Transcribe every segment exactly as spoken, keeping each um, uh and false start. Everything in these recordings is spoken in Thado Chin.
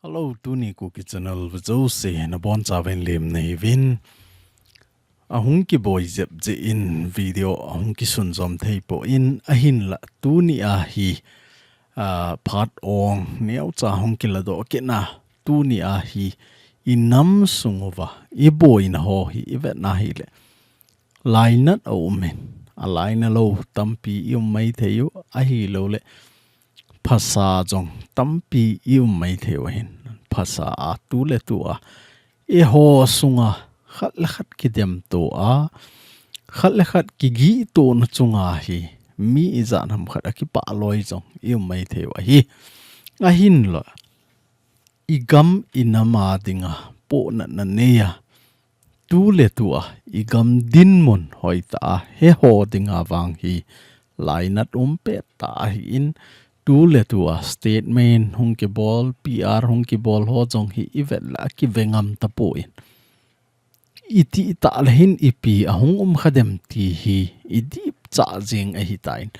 Hello, tuni Kuki channel vejouse nabonchauvin lemna hiuvin. Ahung kiboi jep jeh in video ahung kisunjom theipon, ahinla tuni ahi, ah, phat ong neocha hung kiladoh kit na, tuni ahi inam sung uva iboina ho hi ivet na hile lainat aum in, alainat lou tampi ium maithei u, ahilouleh phasa jong tampi ium maithei u ahin. Phasa a tuletu a eiho sunga khat le khat kidemto a, khat le khat kigihto na chunga hi mi ijat ham khat akipah loi jong ium maithei u ahi. Ahinla igam inam a dinga pohnatna nei a, tuletu a igam dinmun hoitah a heho dinga vang hi lainat um pettah ahin, tuletu a statement hung kibol, PR hung kibol ho jong hi ivet le akive ngam tapon, itih tah le hin ipi ahung um kha dem ti hi idipcha jeng ahitan.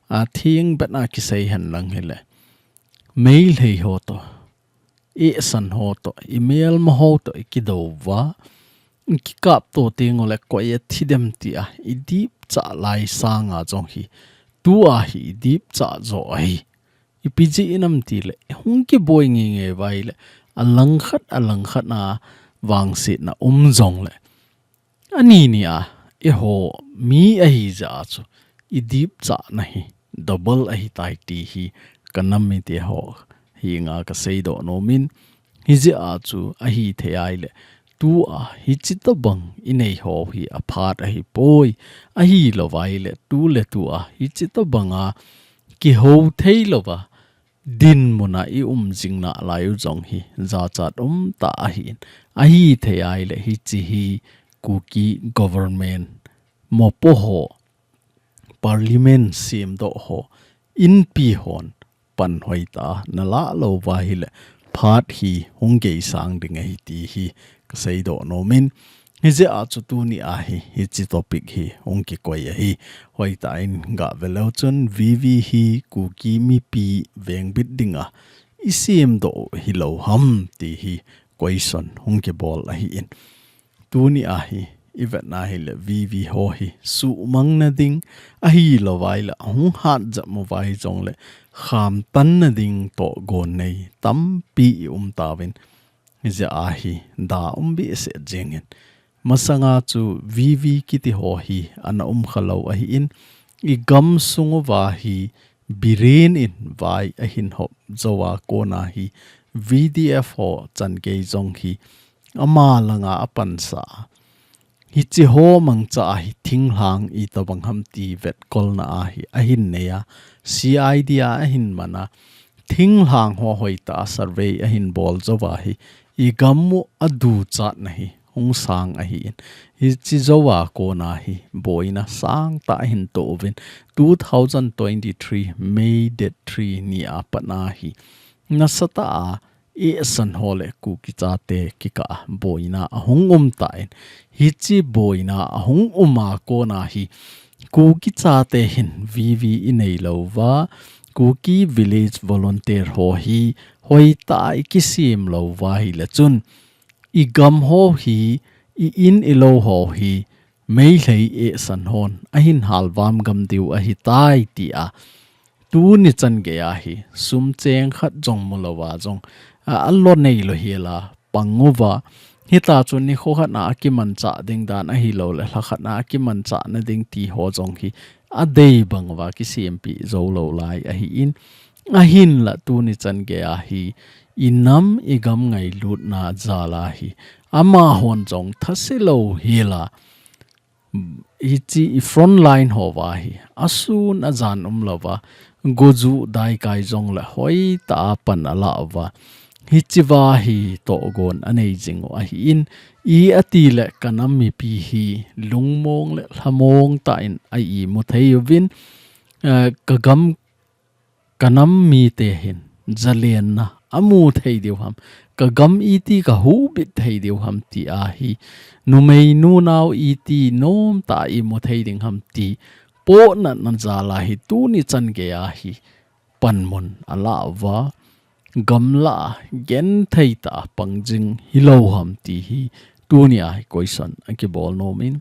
Atheng bena kisei henlang hile Meitei ho toh, eisan ho toh, imelma ho toh ikidou uva, ikikapto teng uleh koi athi dem tia idipcha lai sanga jong hi tua hi idipcha jo ahi. Ipi jeh inam tile hung kiboi ngeingei uva ahile alangkhat alangkhat a vangsetna um jongle, ani ni a eiho mi ahi jeh a chu idipchana hi double ahitai ti hi kanam mite ho henga kaseidoh nomin, hijeh a chu ahithei ahile tua hiche tobang inei ho hi aphat ahipoi, ahilou ahile tuletu a hiche tobanga kihou theilouva dinmun a ium jing nalai u jong hi jachat umtah ahin, ahithei ahile hiche hi Kuki government mopo ho, parliament semdoh ho, inpi hon pan hoitah a nalah lou uva ahile phat hi hung geisang ding ahi ti hi kaseidoh nomin, hijeh a chu tuni ahi hiche topic hi hung kikoi ahi. Hoitah in gave leu chun VV hi Kuki mipi vengbit dinga isemdoh hilou ham ti hi question hung kibol ahin. Tuni ahi ivet na hile VV ho hi suhmang na ding, ahilou ahile ahung hat jep uva hijongle khamtan na ding tohgon nei tampi ium tauvin, hijeh a hi da um behseh jengin. Masanga chu VV kiti ho hi ana um khalou ahin, igam sung uva hi Biren in vai ahin hop jouva kona hi VDF ho changei jong hi ama langa apansa. Hiche ho mangcha a hi thinglhang itobang ham ti vetkolna ahi ahin nei a, CID a ahin man a, thinglhang ho hoitah a survey ahin bol jouva hi igam u aduchatna hi hung sang ahin. Hiche jouva kona hi boina sangtah ahin toh uvin, two thousand twenty-three May date three ni a pat na hi nasatah a eisan ho le Kuki chate kikah a boina ahung um tan, hiche boina ahung um a kona hi Kuki chate hin VV inei lou uva, Kuki Village Volunteer ho hi hoitah a ikisem lou uva ahile chun igam ho hi, i-in ilou ho hi Meitei eisan hon ahin halvam gam diu ahitai tia tuni changei a hi sum cheng khat jong mulouva jong a, alo neilou hela pang uva, hita chu nikho khat na akimanchah ding dan ahilouleh lha khat na akimanchah na ding ti ho jong hi adei bang uva kisempeh joulou lai ahin, ahinla tuni changei a hi inam igam ngailutna jal a hi amahon jong thase lou hela hiche i frontline houva hi asun ajan umlouva, gojuh daikai jongle hoitah a pan alah uva, hichea hi tohgon anei jing u ahin, i atile kanam mipi hi lungmong le lhamong tah in a imu thei uvin, eh, kagam kanam mite hin jalenna amu thei diu ham, kagam iti kahubit thei diu ham tia hi, numei nunao iti nomtah a imu thei ding ham ti pohnatna jal a hi tuni changei a hi panmun alah uva, gamla genthei tah a pang jing hilou ham ti hi tunia hi question akibol nom in,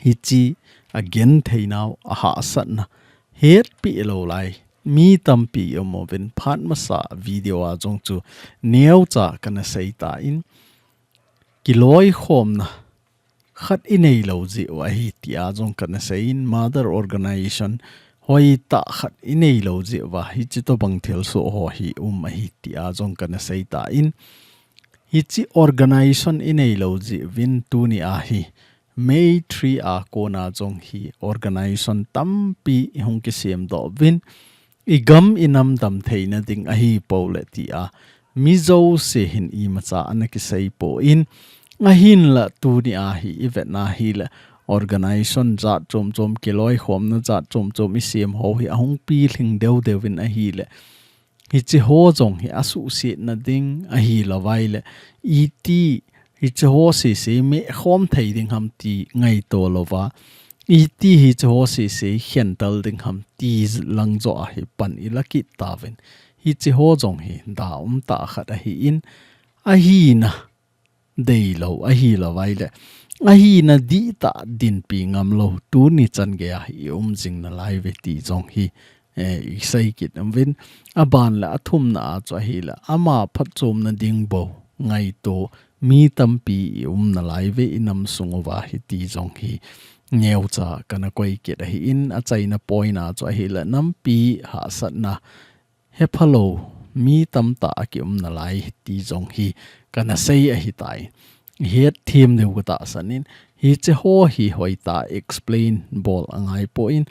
hichi agenthei nau ahahsatna hetpi lou lai mi tampi i um uvin, phat masa video a jong chu neocha kana sei tan, kiloikhomna khat i neilou jeh u ahi tia jong kana sei in, mother organization hoitah khat i neilou jeh uva hichi tobang thilsoh ho hi um ahi tia jong kana sei tan, hichi organization i neilou jeh uvin tunia hi May three a kona jong hi organization tampi i hung kisemdoh uvin, i gam i nam damtheina ding ahi pole tia mi jouse hin imacha ana kisei poi, ahinla tunia hi i vetna hile organization jat chomchom, kiloikhomna jat chomchom i sem ho hi ahung pilhing deudeu in ahile, hichi ho jong hi asuhsetna ding ahilou vaile, iti hichi ho sese mekhom thei ding ham ti ngaito louva, iti hichi ho sese khentel ding ham ti lang joh a hi pan i la kit tauvin, hichi ho jong hi da umtah khat ahin, ahina deilou ahilou vaile, ahina dihtah dinpi ngamlou tuni chan geiya hi i um jing nalai uve ti jong hi, eh, i sei kit uvin, aban le athumna a chu ahile ama phatchomna ding bou ngaito mi tampi i um nalai uve i nam sung uva hi ti jong hi neocha kana koi kit ahin, achaina point a chu ahile nampi hahsatna hephalou mi tamtah aki um nalai ti jong hi kana sei ahitai. Hetthem deu katahsan in, hichi ho hi hoitah explain bol angai poi,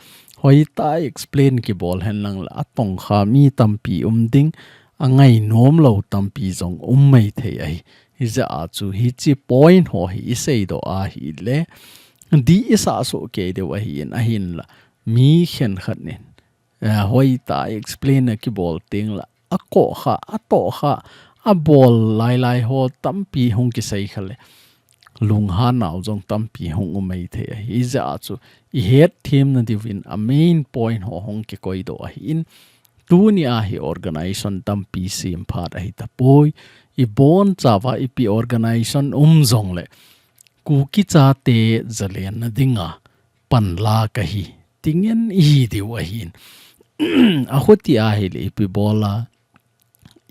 hoitah explain kibol henlang le atongkha mi tampi um ding, angainom lou tampi jong um maithei ahi. Hijeh a chu hichi point ho hi i seidoh ahile, dih i sah soh kei deu ahin, ahinla mi khenkhat nin, eh, hoitah explain akibol tengle, akoh kha, atoh kha, abol lailai ho tampi hung kisei khale, lunghan nau jong tampi hung um maithei ahi. Hijeh a chu i hetthemna diuvin a main point ho hung kikoidoh ahin, tunia hi organization tampi sem phat ahitapoi, i bonchauva ipi organization um jongle, Kuki chate zalenna dinga panla kahi, tingen ihi diu ahin. Ahuti ahile ipi bola,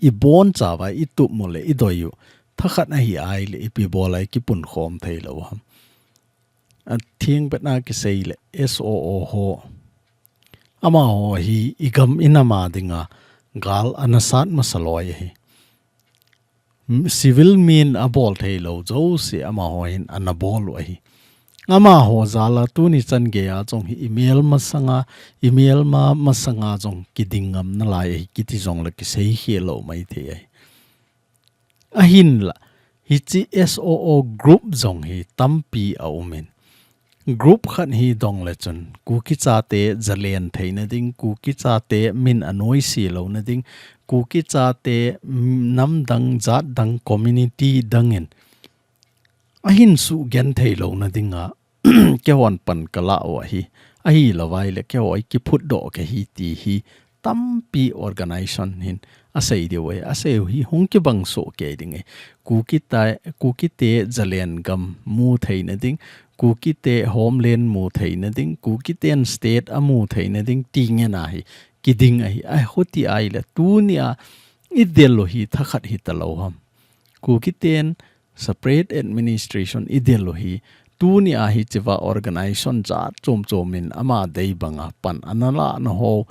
i bonchauva i tup u le i doi u thakhat ahi ahile ipi bola i kipunkhom theilou ham. Atheng petna kisei le S O O ho, amaho hi i gam i nam a dinga gal ana sat masa loi ahi. Civil min abol theilou jouse amaho hin ana bol u ahi. Amaho jal a tuni chan geiya jong hi i melma sanga, i melma masanga jong kiding ngam nalai ahi kiti jongle kisei khel lou maithei ahi. Ahinla, hichi S O O group jong hi tampi aumin, group khat hi dongle chun, Kuki chate zalen theina ding, Kuki chate min anoise louna ding, Kuki chate, mm, namdang, jatdang, community dangin ahin sugenthei louna dinga, keihon pan kalah u ahi, ahilou vaile keiho i kiphutdoh kahi ti hi tampi organization hin asei diu ahi, asei u hi hung kibang soh kei ding ahi. Kuki ta, Kuki te zalen gam mu theina ding, Kuki te homeland mu theina ding, Kuki ten state amu theina ding, ti ngen ahi, kiding ahi. Ahuti ahile tunia i del u hi thakhat hitalou ham. Kuki ten separate administration i del u hi, tunia hichiva organization jat chom chomin ama dei banga pan ana lahna ho,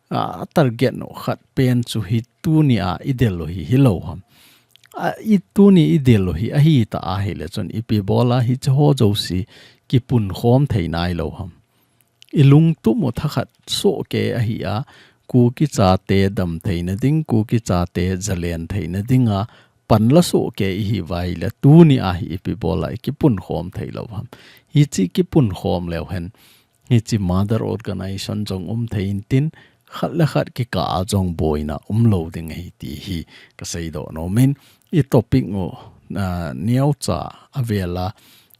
a, target u khat pen chu hi tunia i del u hi, hilou ham. A, i tuni i del u hi, ahita ahile chun ipi bola hichi ho jouse kipunkhom thei nailou ham. I lungtup u thakhat soh kei ahi a, Kuki chate damtheina ding, Kuki chate zalen theina dinga panla soh kei ihi vaile, tunia hi ipi bola i kipunkhom theilou ham. Hichi kipunkhom leu hen, hichi mother organization jong um thei intin, khat le khat kikah a jong boina umlou ding ahi ti hi kaseidoh nomin, i topic u, a, neocha avela,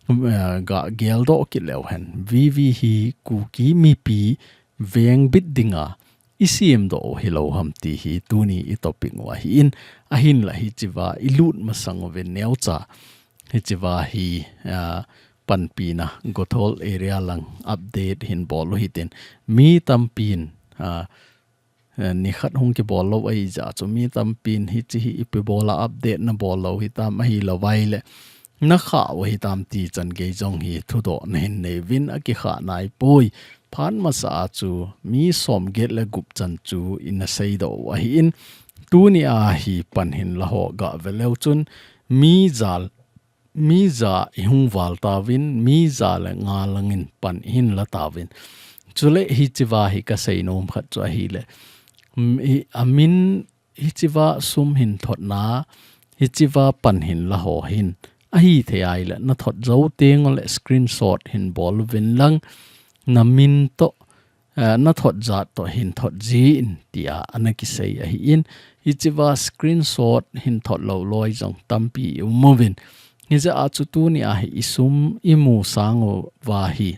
a, gageldoh kit leu hen. V V hi Kuki mipi vengbit dinga i siam doh u hilou ham ti hi tuni i topic u ahi in, ahinla hichea i lut masang uvin neocha hichea hi, ah, panpina Gothol area lang update hin bol u hitin mi tampin, ah, eh, nikhat hung kibol lou ahi jeh chun mi tampin hiche hi ipi bola update na bol lou hitam ahilou vai le na khah u hitam ti chan gei jong hi thudoh na hin nei uvin a kikhah nai poi. Phat masa a chu mi som get le gup chan chu i na seidoh u ahi in tuni a hi pan hin la ho ga ve leu chun mi jal mi ja i hung val tauvin, mi ja le nga langin pan i hin la tauvin. Chule hichea hi ka seinom khat chu ahile, mm, i, a min hichea sum hin thotna, hichea pan hin la ho hin. Ahi thei ahile, na thot jou teng le screenshot hin bol uvin lang, na min toh, eh, na thot jat toh hin thot jin tia ana kisei ahi in. Hichea screenshot hin thot lou loi jong tampi i um uvin. Hijeh a chu tuni a hi i sum i mu sang uva hi.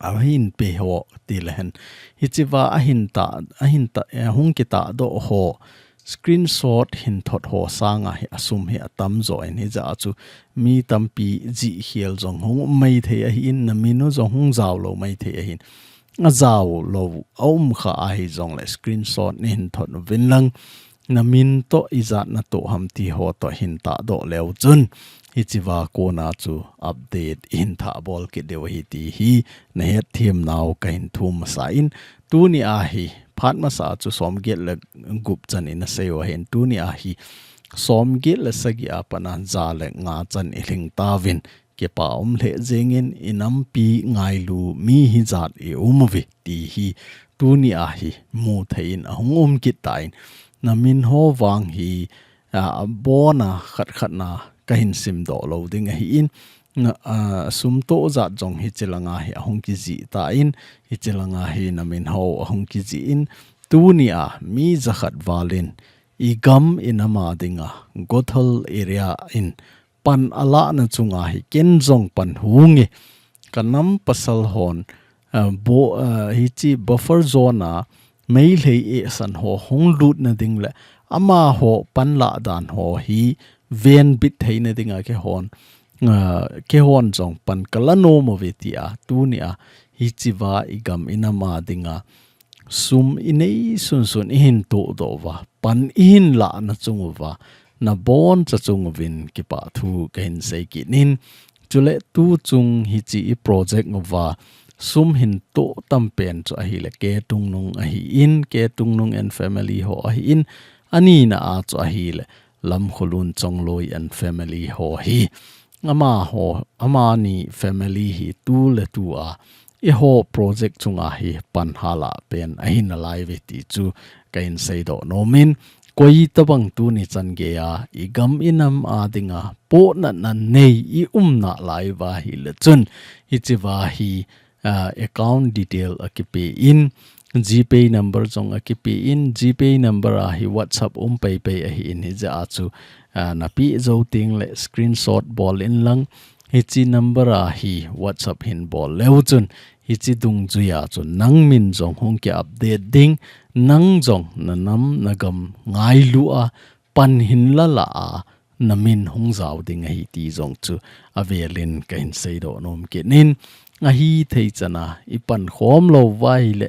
A hin pe ho ti le hen. Hichea a hin ta, a hin ta, eh, hung kitah doh ho. Screenshot hin thot ho sanga hi a sum hi a tam jo in hijeh a chu mi tampi jih khel jong hung um mai thei ahi in na min u jong hung jao lou mai thei ahi in. A jao lou, a um kha ahi jong le screenshot ni hin thot uvin lang. Na min toh i jat na toh ham ti ho toh hin tahdoh leu chun. Hichea kona chu update i hin thah bol kit diu ahi ti hi na het them nau ka hin thum masa in. Tuni a hi, phat masa chu som get le gup chan i na sei u ahin. Tuni a hi, som get le sagi a pat a ja le nga chan i lhing tauvin. Kipa um lheh jeng in i nampi ngailu mi hijat i um uve ti hi. Tuni a hi, mu thei in a hung um kit ta in. Na min ho vang hi, a, a bon a khat khat na ka hin sim doh lou ding ahi in. Na, a, sum toh jat jong hiche langa hi a hung kijih ta in, hiche langa hi na min ho a hung kijih in, tuni a mi ja khat val in, i gam i nam a dinga, Gothol area in, pan a lahna chunga hi ken jong pan hung e, ka nam pasal hon, a, bo, a, hiche buffer zone a, Meitei eisan ho hung lutna ding le, amaho pan lah dan ho hi, ven bit theina dinga keihon, a, keihon jong pan ka la nom uve tia, tuni a, hichea i gam i nam a dinga, sum i nei sunsun i hin toh doh uva, pan i hin lahna chung uva, na boncha chung uvin kipa thu ka hin sei kit in, chule tu chung hiche i project uva, sum hin toh tam pen chu ahile K. Tungnung ahi in, K. Tungnung and family ho ahi in, ani na a chu ahile Lamkholun Chongloi and family ho hi. Amaho, amani family hi tu le tu a, eiho project chunga hi pan hala pen ahi nalai uve ti chu ka hin seidoh nom in, koi tabang tuni chan gei a, i gam i nam a dinga, pohnatna nei i um nalai uva ahile chun, hichea hi, a, account detail a kipe in, GPay number jong a kipe in, GPay number a hi WhatsApp um pei pei ahi in hijeh a chu, a, na pe jou teng le screenshot bol in lang, hiche number a hi WhatsApp hin bol leu chun, hiche dungjui a chun nang min jong hung ki update ding, nang jong na nam na gam ngailu a, pan hin la la a, na min hung jao ding ahi ti jong chu avel in ka hin seidoh nom kit in, ahi thei chan a i pan khom lou uva ahile,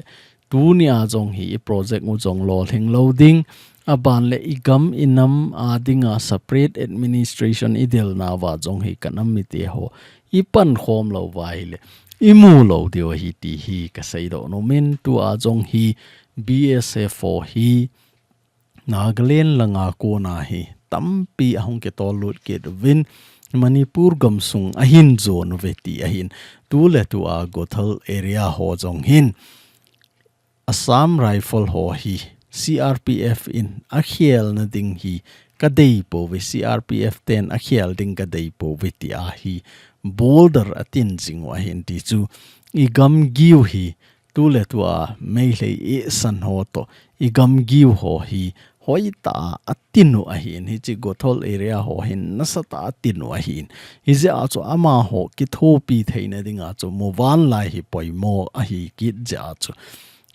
tuni a jong hi i project u jong lolhing lou ding, aban le i gam i nam a dinga separate administration i del nauva jong hi ka nam mite ho i pan khom lou uva ahile, i mu lou diu ahi ti hi ka seidoh nom in, tu a jong hi BSF ho hi, Nagaland langa kona hi tampi ahung kitol lut kit uvin, Manipur gamsung ahin jon uve ti ahin, tu le tu a Gothol area ho jong hin Assam Rifle ho hi CRPF in akhelna ding hi ka dei pouve, CRPF ten akhel ding ka dei pouve tia hi border a tin jing u ahin ti chu i gamgiu hi tu le tu a Meitei eisan ho toh i gamgiu ho hi hoitah a atin u ahin, hiche Gothol area ho hin nasatah a atin u ahin. Hijeh a chu amaho kithopi theina dinga chu muvanlai hi poimo ahi kit jeh a chu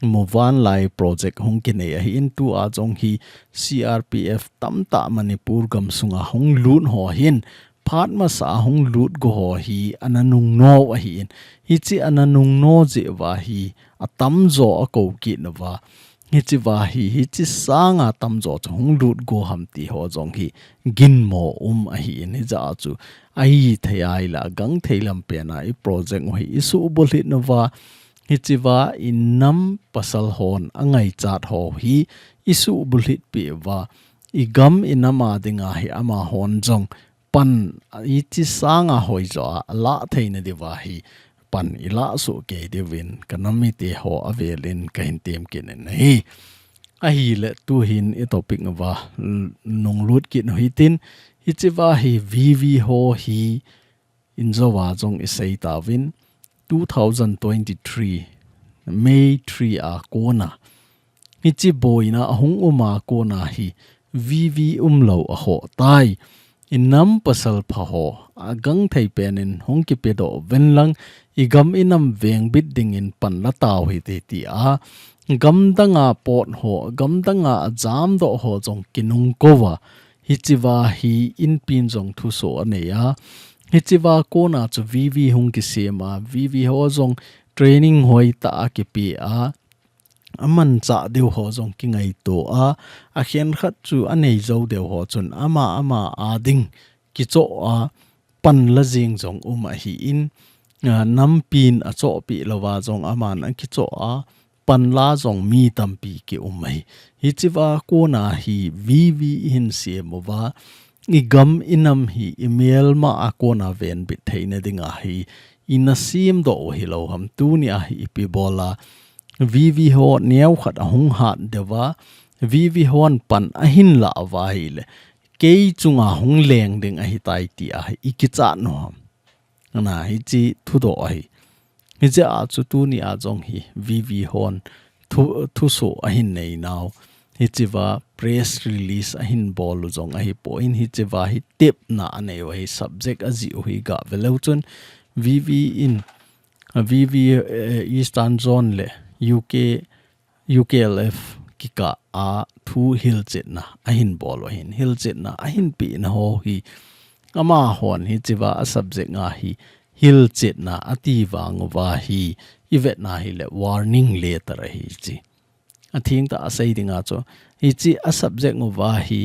Muvanlai project hung kinei ahin, tua jong hi C R P F tamtah Manipur gamsunga hung lut ho hin, phat masa a hung lut go ho hi ana nungno ahin. Hichi ana nungno jeh uva hi atamjo akou kit nauva, hichi uva hi, hichi sanga tamjo chu hung lut go ham ti ho jong hi ginmo um ahin. Hijeh a chu ahithei a ahile agangthei lam pen a i project u hi i suhbulhit nauva, hichi uva i nam pasal hon angaichat ho hi i suhbulhit peh uva, i gam i nam a dinga hi amahon jong pan, hichi sanga hoijo a alah theina diuva hi pan i lah soh kei diuvin ka nam mite ho avelin kahin tem kit in ahi. Ahile tuhin i topic uva nunglut kit u hitin, hichi uva hi V V ho hi injo a jong i sei tauvin, two thousand twenty-three May three a kona, hichi boina ahung um a kona hi V V umlou aho tai. I nam pasal pha ho agangthei pen in hung kipedoh uvin lang, i gam i nam vengbit dingin pan la tau hite, tia gamdanga pot ho, gamdanga ajamdoh ho jong kinung kouva, hichi uva hi Inpi in jong thusoh anei a, hichi uva kona chu V V hung kisem a, V V ho jong training hoitah a kipe a, amanchah diu ho jong kingaito a, akhenkhat chu anei jou diu ho chun ama ama a ding kichoh a pan la jing jong um ahin, a, nampin achohpeh louva jong aman akichoh a, pan la jong mi tampi kium ahi. Hichi uva kona hi V V i hin sem uva, i gam i nam hi i melma a kona venbit theina dinga hi i na semdoh u hilou ham? Tunia hi ipi bola V V ho neokhat ahung hat diuva, V V hon pan ahin lah uva ahile kei chunga hung leng ding ahitai tia hi i kichat u ham? Ana, hichi thudoh ahi. Hijeh a chu tunia jong hi V V hon thu, thusoh ahin nei nau, hichi uva press release ahin bol u jong ahipoi, hichi uva hi tepna anei u ahi, subject ajih u hi gah ve leu chun V V in, V V, eh, Eastern Zone le U K U K L F kikah a thu hilchetna ahin bol u ahin, hilchetna ahin pehna ho hi amahon hichi uva a subject a hi hilchetna ati vang uva hi i vetna hile warning letter ahi chi. Athengtah a sei dinga chu hichi a subject uva hi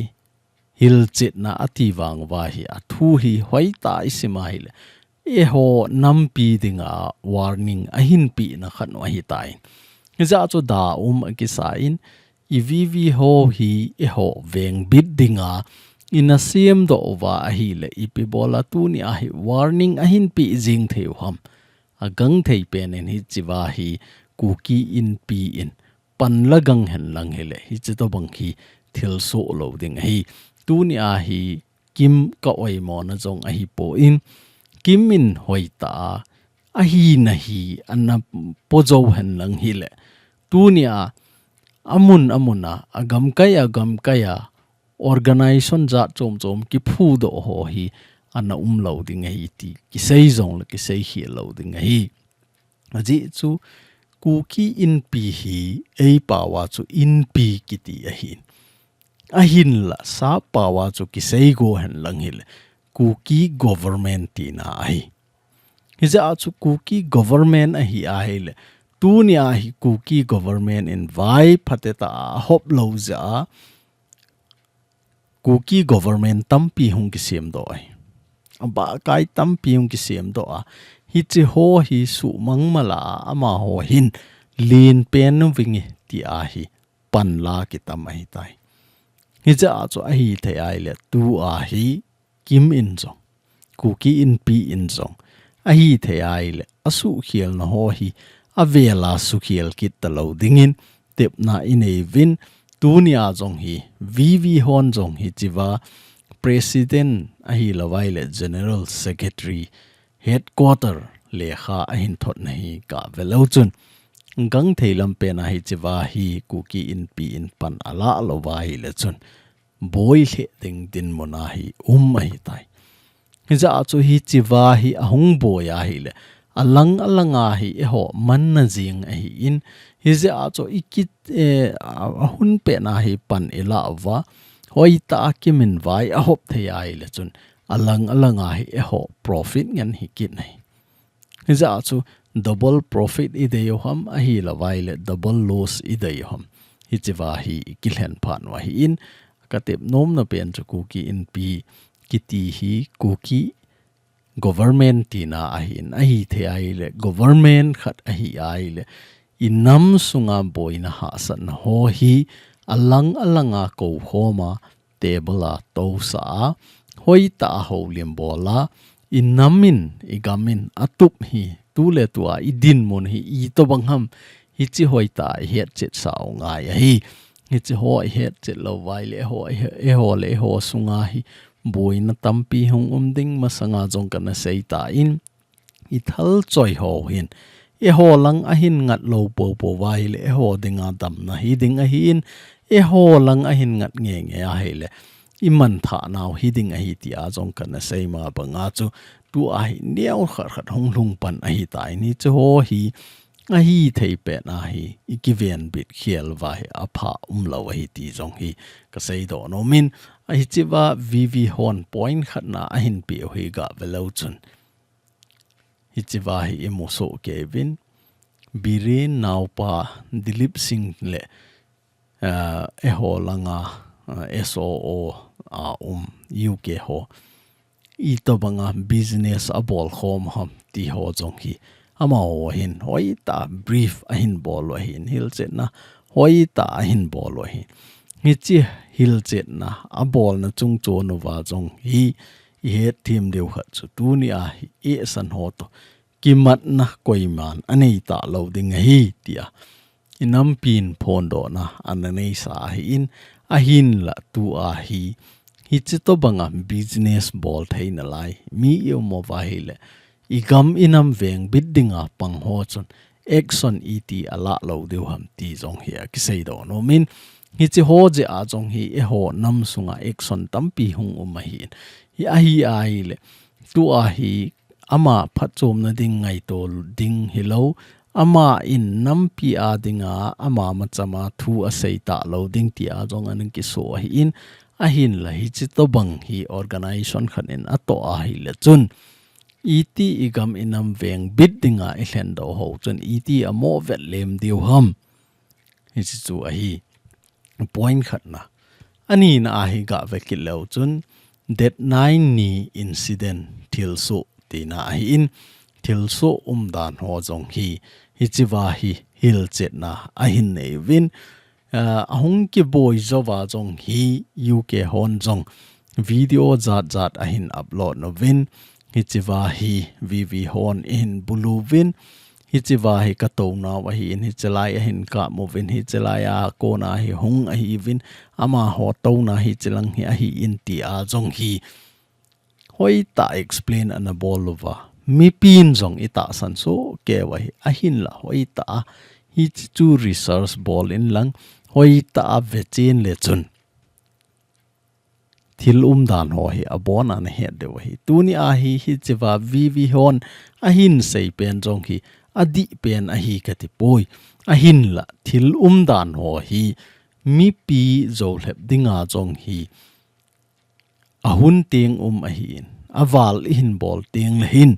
hilchetna ati vang uva hi a thu hi hoitah a i sim a hile eiho nampi dinga warning ahin pehna khat u ahitai. Hijeh a chu da um akisa in, i V V ho hi eiho vengbit dinga i na semdoh uva ahile ipi bola tunia hi warning ahin peh jing thei u ham? Agangthei pen in hichi uva hi Kuki Inpi in pan la gang hen lang hile hichi tobang hi thilsoh lou ding ahi. Tunia hi Kim ka oimona jong ahipoi, Kim in hoitah a ahina hi ana po jou hen lang hile, tunia amun amun a, agamkai agamkai a organization jat chom chom kiphudoh ho hi ana umlou ding ahi ti kisei jongle kisei khel lou ding ahi. Ajeh chu Kuki Inpi hi eipao a chu Inpi kiti ahin, ahinla sap pao a chu kisei go hen lang hile Kuki government tina ahi. Hijeh a chu Kuki government ahi ahile, tunia hi Kuki government in vai phatetah a ahop lou jeh a Kuki government tampi hung kisemdoh ahi. Abahkai tampi hung kisemdoh a, hichi ho hi suhmang mala a amaho hin lenpen u vinge tia hi pan la kitam ahitai. Hijeh a chu ahithei ahile tua hi Kim in jong, Kuki Inpi in jong ahithei ahile asuhkhelna ho hi avela sukhel kit talou dingin tepna inei uvin, tunia jong hi V V hon jong hichi uva President ahilou ahile General Secretary headquarter lekha ahin thotna hi gah ve leu chun, gangthei lam pen a hichi uva hi Kuki Inpi in pan alah lou uva ahile chun boi lheh ding dinmun a hi um ahitai. Hijeh a chu hichi uva hi ahung boi ahile, alang alanga hi eiho manna jing ahin, hijeh a chu ikit, eh, a, ahun pet na hi pan ilah uva, hoitah a kimin vai ahop thei ahile chun, alang alanga hi eiho profit ngen hi kit ahi. Hijeh a chu double profit idei u ham, ahilou vai le double loss idei u ham. Hichea hi ikilhen phat u ahin, katep nomna pen chu Kuki Inpi kiti hi Kuki government tina ahin, ahithei ahile government khat ahi ahile, inam sunga boina hahsatna ho hi alang alanga kou khoma, table a tousah a, hoitah a houlim bol a, inam in, igam in atup hi, tuletua idinmun hi itobang ham, hiche hoitah a ihet chetsah u ngai ahi. Hiche ho ihet chet lou vai le eiho, eiho le eiho sunga hi boina tampi hung um ding, masanga jong kana seitan, ithal choi ho hin, eiho lang ahin ngat lou popo vai le eiho dinga damna hiding ahin, eiho lang ahin ngat ngenge ahile, iman thah nau hiding ahi tia jong kana sei ma banga chu, tua hi neo khat khat hung lhung pan ahitan, hiche ho hi ahithei pet na hi ikiven bit khel uva hi apha umlou ahi ti jong hi kasei doh nomin, ahichea VV hon point khatna ahin peh u hi gah ve leu chun, hichea hi imu soh kei uvin, Biren naopa Dilip Singh le, ah, eiho langa, ah, SoO a um UK ho itobanga business abol khom ham ti ho jong hi, amaho hin hoitah a brief ahin bol u ahin, hilchetna hoitah a ahin bol u ahin. Hiche hilchetna abolna chungchon uva jong hi ihet them diu khat chu, tunia hi eisan ho toh kimatna koiman anei talou ding ahi tia inampin phondohna ana neisa ahin, ahinla tua hi, hiche tobanga business bol theina lai mi i um uva ahile, igam inam vengbit dinga pang ho chun action iti alah lou diu ham ti jong hi akisei doh nomin, hiche ho jeh a jong hi eiho nam sunga action tampi hung um ahin, hi ahi ahile, tua hi ama phatchomna ding ngaito ding hilou, ama in nampi a dinga ama machama thu asei talou ding tia jong ana kiso ahin, ahinla hiche tobang hi organization khat in atoh ahile chun, iti igam inam vengbit dinga ilhen doh ho chun iti amo vet lem diu ham. Hiche chu ahi point khatna. Anina a hi gah ve kit leu chun, date nine ni incident thilsoh tina ahin, thilsoh umdan ho jong hi, hichea hi hilchetna ahin nei uvin, ah, ahung kiboi jouva jong hi UK hon jong video jat jat ahin upload uvin, hichea hi VV hon eihin bulu uvin, hichea hi katou nau ahin, hichelai ahin kap uvin, hichelai a kona hi hung ahiuvin, amaho touna hichelang hi ahin tia jong hi hoitah explain ana bol uva, mipin jong itahsan soh kei uva hi, ahinla hoitah a hiche chu research bol inlang, hoitah a vechen le chun thil umdan ho hi abona nahet diu ahi. Tunia hi hichea VV hon ahin sei pen jong hi adih pen ahi kati poi. Ahinla thil umdan ho hi mipi joulhep dinga jong hi ahun teng um ahin, aval ihin bol teng le hin,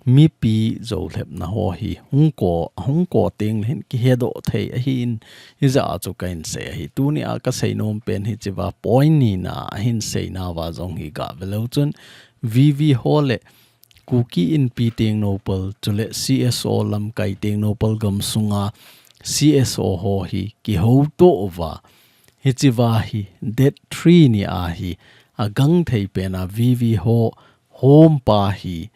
mipi joulhepna ho hi hung ko, hung ko teng le hin kihedoh thei ahin, hijeh a chu kahin sei ahi. Tunia kasei nom pen hichea point nina ahin seinauva jong hi gah ve leu chun, VV ho le Kuki Inpi Tengnoupal, chule CSO lamkai Tengnoupal gamsunga CSO ho hi kihouto uva, hichea hi date three ni a hi agangthei pena VV ho hompa hi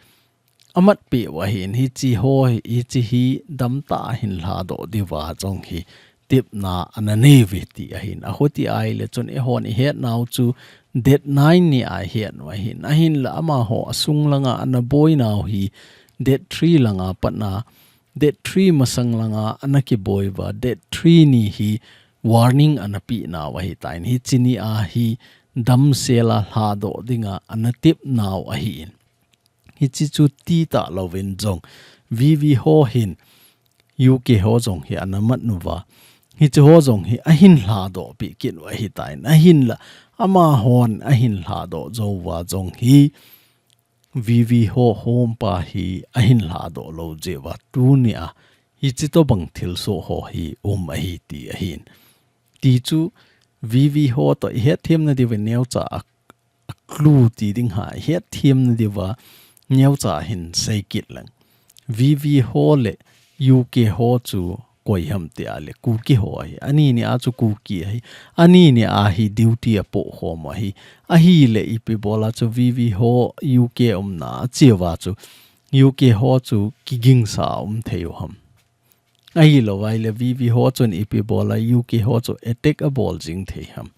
amatpeh u ahin, hiche ho hi, hiche hi damtah a hin lhadoh diuva jong hi tepna ana neiuve ti ahin. Achuti ahile chun eihon ihet nau chu date nine ni a ihet u ahin. Ahinla amaho asung langa ana boi nau hi date three langa patna, date three masang langa ana kiboi uva, date three ni hi warning ana peh nau ahitan. Hiche ni a hi damsel a lhadoh dinga ana tep nau ahin. Hichi chu ti talouvin jong V V ho hin U K ho jong hi ana mat uva, hichi ho jong hi ahin lhadoh pi kit u ahitan, ahinla amahon ahin lhadoh jou uva jong hi V V ho hompa hi ahin lhadoh lou jeh uva tunia hichi tobang thilsoh ho hi um ahi ti ahin. Ti chu V V ho toh ihet them nadiuvin neocha a, a clue ti ding ham, ihet them nadiuva neocha hin sei kit leng. V V ho le U K ho chu koi ham ti a le Kuki ho ahi. Ani nia chu Kuki ahi. Ani nia hi duty apoh khom u ahi. Ahile ipi bola chu V V ho U K umna a che uva chu U K ho chu kigingsa a um thei u ham. Ahilouva ahile V V ho chun ipi bola U K ho chu attack abol jing thei ham.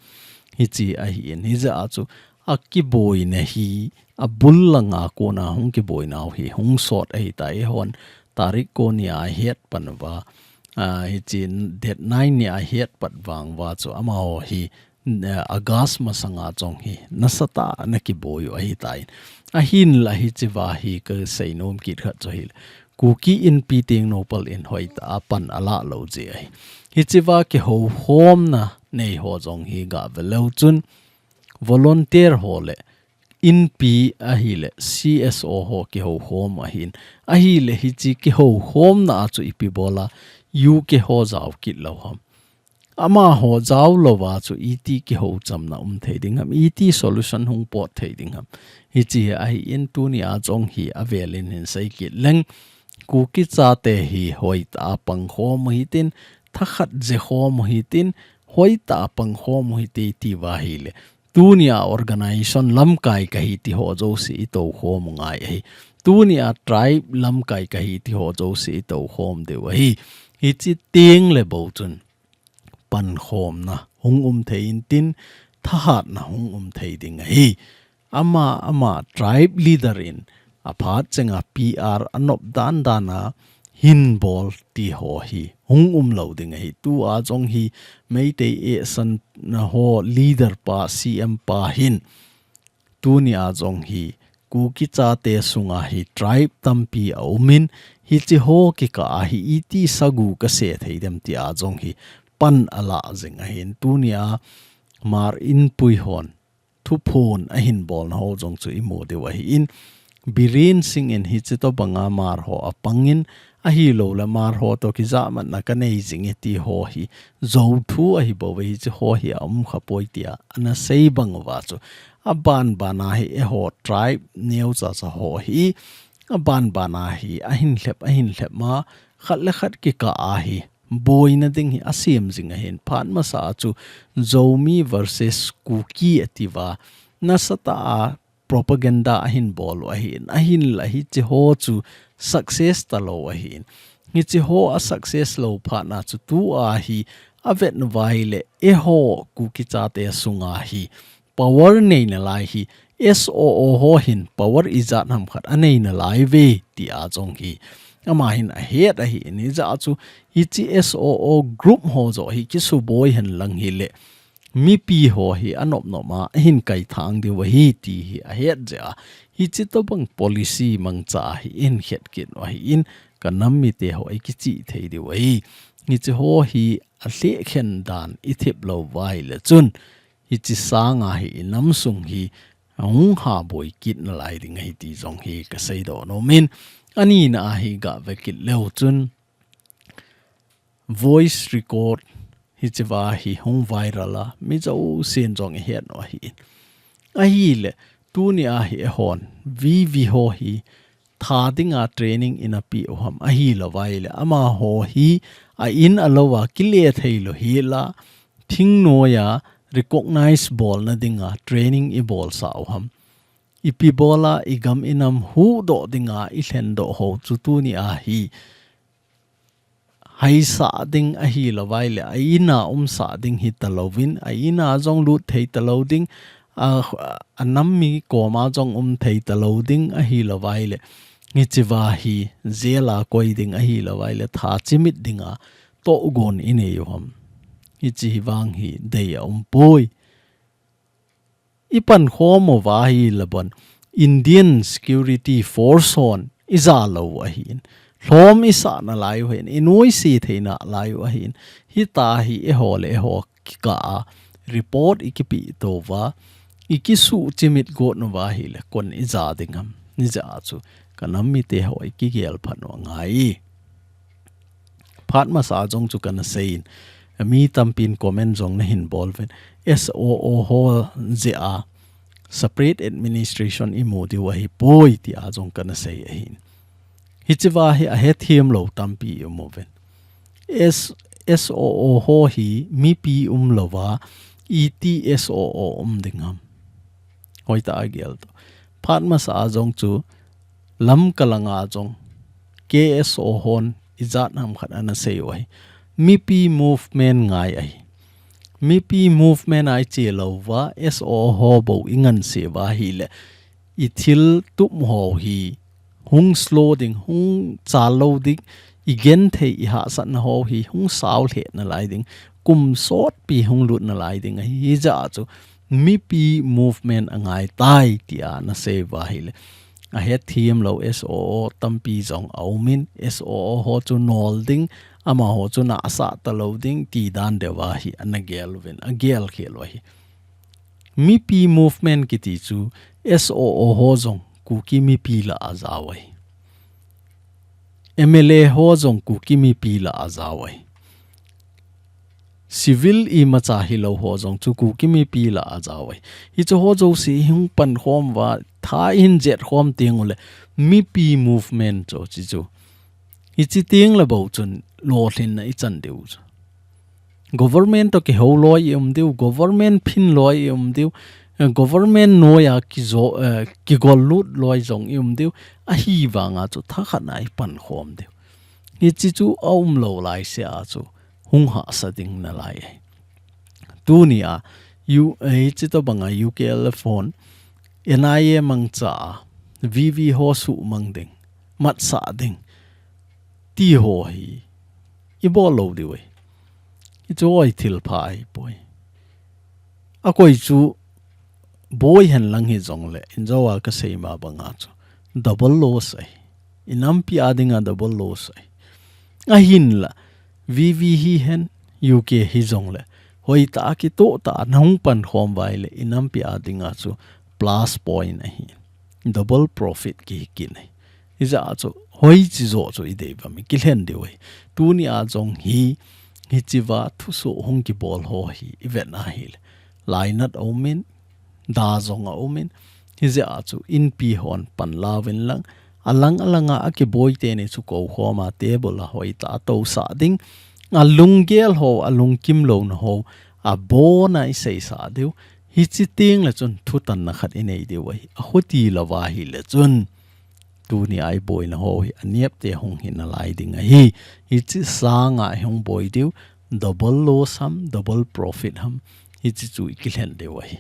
Hichi ahin, hijeh a chu akiboina hi abul langa kona hung kiboinau hi hung sot ahitai. Eihon tarik ko nia ahet pan uva, a, hichi date nine nia ahet pat vang uva chu amaho hi eh, August masanga jong hi nasatah a ana kiboi u ahitan. Ahinla hichi uva hi kasei nom kit khat chu ahile Kuki Inpi Tengnoupal in hoitah a pan alah lou jeh ahi. Hichi uva kihoukhomna nei ho jong hi gave leu chun volunteer ho le Inpi ahile C S O ho kihoukhom ahin. Ahile hichi kihoukhomna a chu ipi bola U K ho jao kit lou ham. Amaho jao louva chu iti kihocham na um thei ding ham, iti solution hung pot thei ding ham. Hichi hi ahin tunia jong hi avelin hin sei kit leng. Kuki chate hi hoitah a pangkhom u hitin, thakhat je khom u hitin, hoitah a pangkhom u hite ti uva ahile. Tunia organization lamkai kahi ti ho jouse i toukhom u ngai ahi. Tunia tribe lamkai kahi ti ho jouse i toukhom diu ahi. Hichi teng le bou chun pankhomna hung um thei intin, thahatna hung um thei ding ahi. Ama, ama tribe leader in aphat chenga P R anop dan dan a hin bol ti ho hi hung um lou ding ahi. Tua jong hi Meitei esanna ho leader pa, C M pa hin tunia jong hi Kuki chate sunga hi tribe tampi aumin, hichi ho kikah a hi iti sagu kase thei dem tia jong hi pan alah jing ahin. Tunia Hmar Inpi hon thuphon ahin bolna ho jong chu imu diu ahin, Biren Singh in hichi tobanga Hmar ho apangin, ahilouleh Hmar ho toh kijamatna kanei jing e ti ho hi jou thu ahi bouve, hichi ho hi aum khapoi tia ana sei bang uva chu, aban bana hi eiho tribe neocha cha ho hi aban bana hi ahin lhep, ahin lhep ma, khat le khat kikah a hi boina ding hi asem jing ahin. Phat masa a chu Zomi versus Kuki atiuva nasatah a propaganda ahin bol u ahin, ahinla hichi ho chu success talou ahin. Hichi ho a success lou phat na chu tua hi avet uva ahile eiho Kuki chate sunga hi power nei nalai hi S O O ho hin power ijat ham khat anei nalai uve tia jong hi ama hin ahet ahin, hijeh a chu hichi S O O group ho joh hi kisuboi hen lang hile mipi ho hi anop nop a ahin kaithang diu ahi ti hi ahet jeh a, hichi tobang policy mangcha hi ahin het kit u ahin, ka nam mite ho ikichih thei diu ahi. Hichi ho hi alhekhen dan ithep lou uva ahile chun hichi sanga hi inam sung hi hung haboi kit nalai ding ahi ti jong hi kasei doh nomin, anina a hi gave kit leu chun voice record hichiuva hi hung viral a, mi jousen jong ihet u ahi. Ahile, tunia hi eihon, V V ho hi, tha dinga training ina peh u ham, ahilouva ahile, amaho hi, a in a lou a, kile thei lou hi la, thingnoiya, recognize bolna dinga, training ibolsah u ham. Ipi bola, igam inam huhdoh dinga, ilhendoh ho chu tunia hi, haisah ding ahilouva ahile, a ina umsah ding hitalouvin, a ina jong lut thei talou ding, a, a nam mi koma jong um thei talou ding ahilouva ahile, hichiuva hi jail a koi ding ahilouva ahile, tha chimit dinga tohgon inei u ham. Hichi hi vang hi dei aumpoi. Ipankhom uva ahile bon, Indian Security Force hon ija lou u ahin, lhom isah nalai u ahin, inuisat thei nalai u ahin, hitia hi eiho le eiho kikah a report ikipeh tou va, ikisuh chimit got uva ahile, koin ija ding ham, ija chu kanam mite ho ikigel phat u angai. Phat masa jong chu kana seiyin, mi tampin comment jong nahin bol uvin, S O O ho jeh a separate administration imu diu ahipoi tia jong kana sei ahin. Hichea hi ahethem lou tampi imu uvin. S-, S O O ho hi mipi umlouva, iti S O O um ding ham. Hoitah a gel tou. Phat masa jong chu Lamka langa jong K S O hon ijat ham khat ana sei u ahi. Mipi movement ngai ahi. Mipi movement a iche louva, S O O ho bou inganseuva ahile, ithil tup ho hi hung slow ding, hung chal lou ding, igenthei ihahsatna ho hi hung sao lheh nalai ding, kum sotpi hung lut nalai ding ahi. Hijeh a chu mipi movement angai tai tia ana sei uva ahile, ahethem lou S O O tampi jong aumin, S O O ho chu nol ding, amaho chu nahsah talou ding, ti dan deuva hi ana gel uvin, agel khel u ahi. Mipi movement kiti chu S O O ho jong Kuki mipi lah a ajao ahi. M L A ho jong Kuki mipi lah a ajao ahi. Civil imacha hilou ho jong chu Kuki mipi lah a ajao ahi. Hiche ho jouse hung pankhom uva, tha ihin jet khom teng uleh, mipi movement chu hiche chu. Hiche teng le bou chun lolhinna ichan diu chu. Government toh kihou loi ium diu, government phin loi ium diu, eh, government noiya kijo-, eh, kigol lut loi jong ium diu, ahivanga chu thakhat a ipankhom diu. Hiche chu aumlou laisea chu hung hahsa ding nalai ahi. Tunia, U-, eh, hiche tobanga U K L F hon N I A mangcha a, V V ho suhmang ding, matsah ding, ti ho hi ibol lou diu ahi. Hichu hi thil pha ahipoi. Akoi chu boi henlang hijongle, injoa kasei ma banga chu double loss ahi. Inampi a dinga double loss ahi. Ahinla, V V hihen, U K hijongle, hoitah a kitoh tah a nahung pankhom uva ahile, inampi a dinga chu plus point ahi. Double profit kihi kit ahi. Hijeh a chu, hoiche joh chu idei uvam, ikilhen diu ahi. Tunia jong hi, hichea thusoh hung kibol ho hi ivet na ahile, lainat aumin, da jong aumin, hijeh a chu inpi hon panla uvin lang, alang alanga akiboi teni chu koukhoma table a hoitah a tousah ding, alunggel ho, alungkim louna ho, abona iseisah diu, hiche teng le chun thutanna khat inei diu ahi, ahuti louva ahile chun, tunia iboina ho hi anepte hung hi nalai ding ahi. Hiche sanga ihung boi diu, double loss ham, double profit ham, hiche chu ikilhen diu ahi.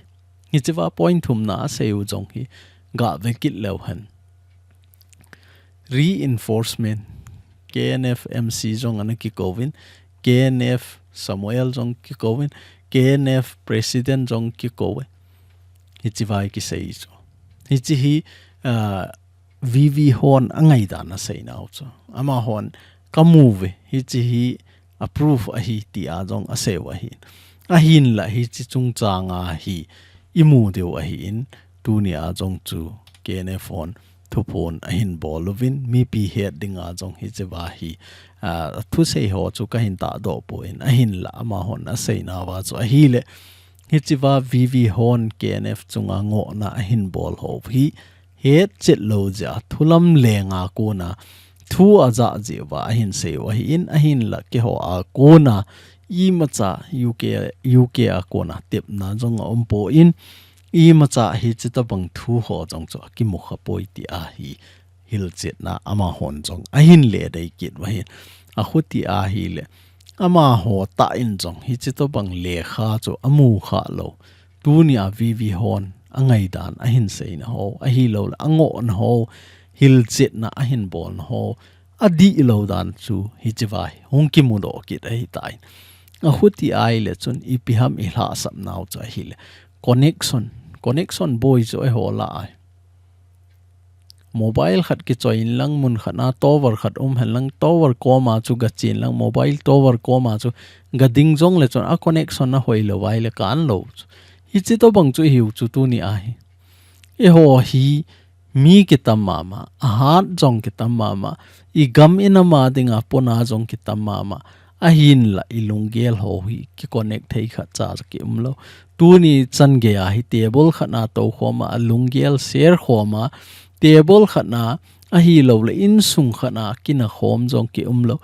Hichea point thumna asei u jong hi gave kit leu hen. Reinforcement, K N F M C jong ana kikouvin, K N F Samuel jong kikouvin, K N F President jong kikouve. Hichea kisei chu. Hiche hi, ah, V V hon angaidan aseinau chu. Amahon kamu uve, hiche hi approve ahi tia jong asei u ahi. Ahinla hiche chungchanga hi imu diu ahin, tunia jong chu K N F hon thuphon ahin bol uvin, mipi het dinga jong hichea hi, ah, thusei ho chu kahin tahdoh poi, ahinla amahon aseinauva chu ahile, hichea V V hon K N F chunga ngohna ahin bol ho hi, hetchet lou jeh a, thulam lenga kona thu ajah jeh uva ahin sei u ahin, ahinla keiho a kona imacha U K, U K a kona tepna jong aumpoi, imacha hiche tobang thu ho jong chu akimu khapoi tia hi hilchetna amahon jong ahin ledei kit u ahin. Ahuti ahile, amaho tah in jong hiche tobang lekha chu amu khalou. Tunia V V hon angaidan ahin seina ho, ahilouleh angohna ho, hilchetna ahin bolna ho, adihlou dan chu hichea hi hung kimudoh kit ahitai. Ahuti ahile chun ipi ham ilhahsapnau chu ahile, connection, connection boi chu eiho lah ahi. mobile khat kichoi in lang mun khat na tower khat um hen lang tower koma chu gachen lang mobile tower koma chu gading jong le chun a connection na hoilou vai le kan lou chu. Hichi tobang chu ihiu chu tuni ahi. Eiho hi mi kitam mama, ahat jong kitam mama, igam inam a dinga pona jong kitam mama, ahinla ilunggel ho hi kiconnect thei khat cha kium lou. Tuni chan geiya hi table khat na tou khoma, alunggel share khoma, table khat na ahilou le insung khat na kina khom jong kium lou.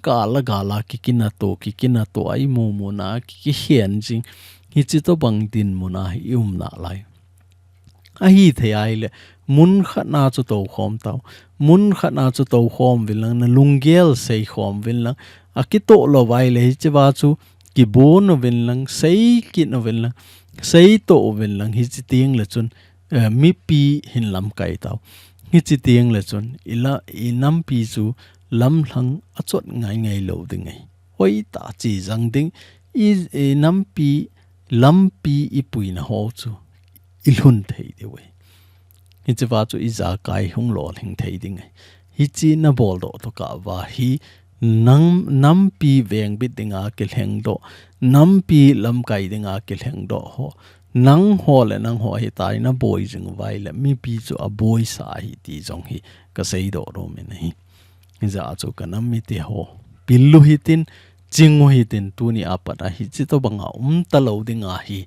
Gala gala kikina to, kikina to, a imu mu na, ki, kikhen jing. Hichi tobang dinmun a hi ium nalai. Ahithei ahile, mun khat na chu tou khom tau. Mun khat na chu tou khom vin lang, nalunggel sei khom vin lang. Akitoh lou vai le hichi va chu kibun uvin lang, sei kit uvin lang, sei toh uvin lang, hichi teng le chun, eh, mipi hin lamkai tau. Hichi teng le chun, ila, inampi chu lamlhang achot ngai ngai lou ding ahi. Hoitah chi jang ding, i, inampi, lampi ipuina ho chu ilhun thei diu ahi. Hichi va chu ijakai hung lolhing thei ding ahi. Hichi nabol doh tokah va hi nang, nampi vengbit dinga kilheng doh, nampi lamkai dinga kilheng doh ho. Nangho le nangho hitia naboi jing vai le mipi chu aboisa ahi ti jong hi kasei doh nom in ahi. Hijeh a chu kanam mite ho, pil u hitin, ching u hitin, tuni apat a hichi tobanga um talou ding ahi.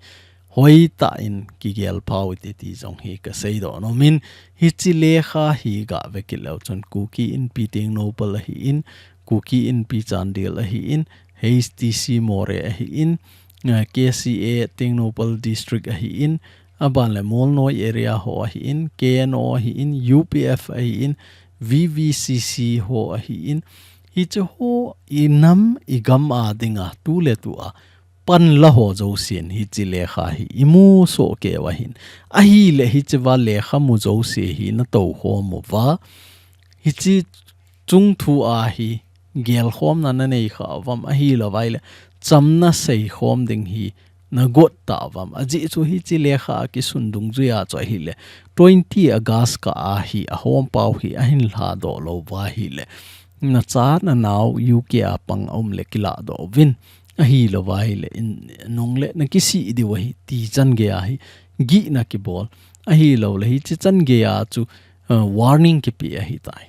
Hoitah in kigel pha u hite ti jong hi kasei doh nom in, hichi lekha hi gave kit leu chun Kuki Inpi Tengnoupal ahin, Kuki Inpi Chandel ahin, H T C Moreh ahin, eh, K C A Tengnoupal District ahin, aban le Molnoi area ho ahin, K N O ahin, U P F ahin, V V C C ho ahin, hichi ho inam igam a dinga tu le tu a pan la ho jousen hichi lekha hi imu soh kei u ahin. Ahile hichi va lekha mu jouse hi natou khom uva, hichi chung thu a hi gelkhomna nanei kha uvam, ahilou vai le chamna sei khom ding hi nagot tauvam. Ajeh chu hichi lekha a kisun dungjuia chu ahile twenty August kah a hi ahom pau hi ahin lha doh lou va ahile, nacha nanao U K a pang aum le kila doh uvin, ahilou va ahile in, nung le nakisih diu ahi ti chan geiya hi gihna kibol, ahilou le hichi chan geiya chu, uh, warning kipe ahitai.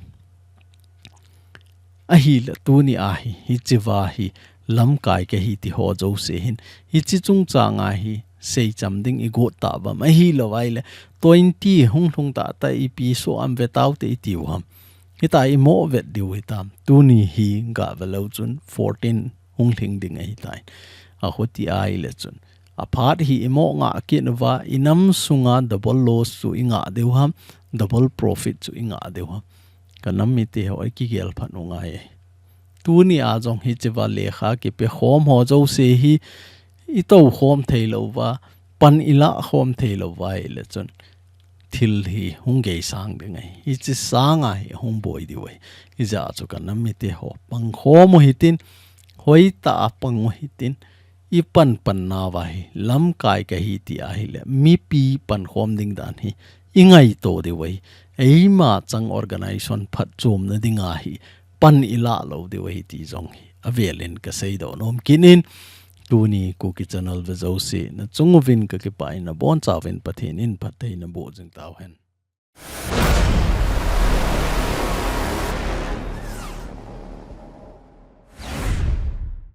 Ahile tuni a hi, hichi va hi lamkai kahi ti ho jouse hin, hichi chungchang a hi seicham ding igot tauvam, ahilou vai le twenty hung lhung tah tah ipi soh am ve taute iti u ham. Hitia imo vet diu hitam. Tuni hi gave leu chun fourteen hung lhing ding ahitai. Ahuti ahile chun, aphat hi imo ngah kit uva, inam sunga double loss chu ingah diu ham, double profit chu ingah diu ham. Kanam mite ho, ikigel phat u ngai e. Tuni a jong hichi va lekha kipe khom ho jouse hi itou khom thei lou va, pan ilah khom thei lou va ahile chun thil hi hung geisang ding ahi. Hichi sanga hi hung boi diu ahi. Hijeh a chu kanam mite ho, pang khom u hitin, hoitah a pang u hitin, ipan pan nauva hi lamkai kahi ti ahile mipi pan khom ding dan hi ingaito diu ahi. Eima chang organization phatchomna dinga hi pan ilah lou diu ahi ti jong hi avelin kasei doh nom kit in, tuni Kuki Channel ve jouse nachung uvin kakipah in, nabonchauvin Pathen in phatthei naboh jing tauhen.